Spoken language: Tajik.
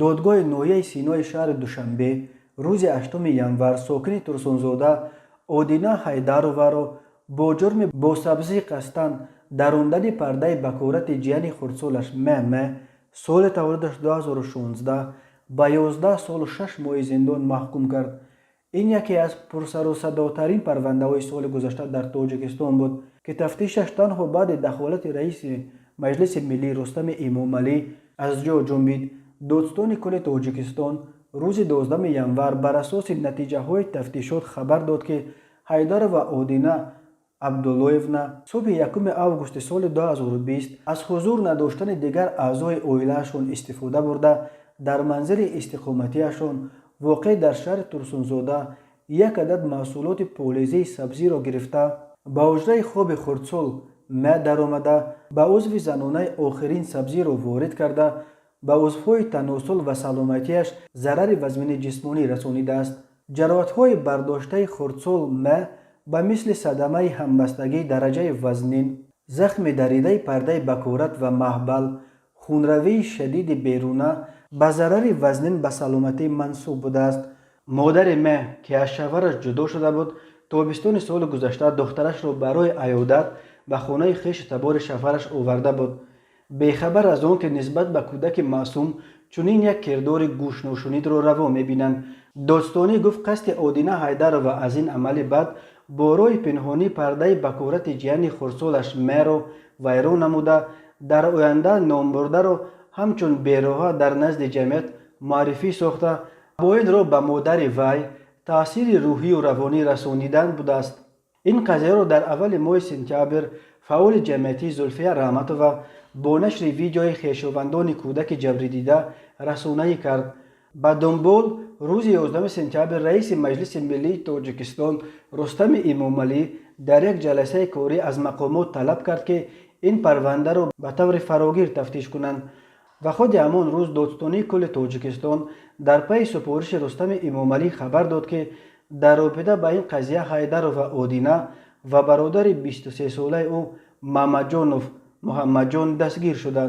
Додгоҳи ноҳияи Синои шаҳри Душанбе рӯзи 8 январ сокини Турсунзода Одина Ҳайдароваро бо ҷурми бо сабзӣ қасдан дарондани пардаи бакорати ҷияни хурдсолаш М. соли таваллудаш 2016 ба 11 солу 6 моҳи зиндон маҳкум кард. Ин яке аз пурсарусадотарин парвандаҳои соли гузашта дар Тоҷикистон буд, ки тафтишаш танҳо баъди дахолати раиси Маҷлиси миллӣ Рустами Эмомалӣ аз ҷо ҷунбид. Додситони кулли Тоҷикистон рӯзи 12 январ бар асоси натиҷаҳои тафтишот хабар дод, ки Ҳайдарова Одина Абдуллоевна субҳи 1 августи соли 2020 аз ҳузур надоштани дигар аъзои оилаашон истифода бурда, дар манзили истиқоматиашон, воқеъ дар шаҳри Турсунзода, як адад маҳсулоти полезии сабзиро гирифта, ба ҳуҷраи хоби хурдсол М даромада, ба узви занонаи охирин сабзиро ворид карда, ба узвҳои таносул ва саломатиаш зарари вазмини ҷисмонӣ расонидааст. Ҷароҳатҳои бардоштаи хурдсол М ба мисли садамаи ҳамбастагии дараҷаи вазнин, захми даридаи пардаи бакорат ва маҳбал, хунравии шадиди беруна ба зарари вазнин ба саломатӣ мансуб будааст. Модари М, ки аз шавҳараш ҷудо шуда буд, тобистони соли гузашта духтарашро барои аёдат ба хонаи хешу табори шавҳараш оварда буд, бехабар аз он ки нисбат ба кӯдаки маъсум чунин як кирдори гӯшношунидро раво мебинанд. Додситонӣ гуфт, қасди Одина Ҳайдарова аз ин амали бад бо роҳи пинҳонӣ пардаи бакорати ҷияни хурдсолаш М-ро вайрон намуда, дар оянда номбурдаро ҳамчун бероҳа дар назди ҷамъият муаррифӣ сохта, бо ин роҳ ба модари вай таъсири рӯҳию равонӣ расонидан будааст. Ин қазияро дар аввали моҳи сентябр фаъоли ҷамъиятӣ Зулфия Раҳматова бо нашри видеои хешовандони кӯдаки ҷабридида расонаӣ кард. Ба дунбол рӯзи 11 сентябр раиси Маҷлиси миллии Тоҷикистон Рустами Эмомалӣ дар як ҷаласаи корӣ аз мақомот талаб кард, ки ин парвандаро ба таври фарогир тафтиш кунанд. Ва худи ҳамон рӯз Додситонии кулли Тоҷикистон дар пайи супориши Рустами Эмомалӣ хабар дод, ки дар робита ба ин қазия Ҳайдарова Одина ва бародари 23-солаи ӯ Мамаҷонов Муҳаммадҷон дастгир шуданд.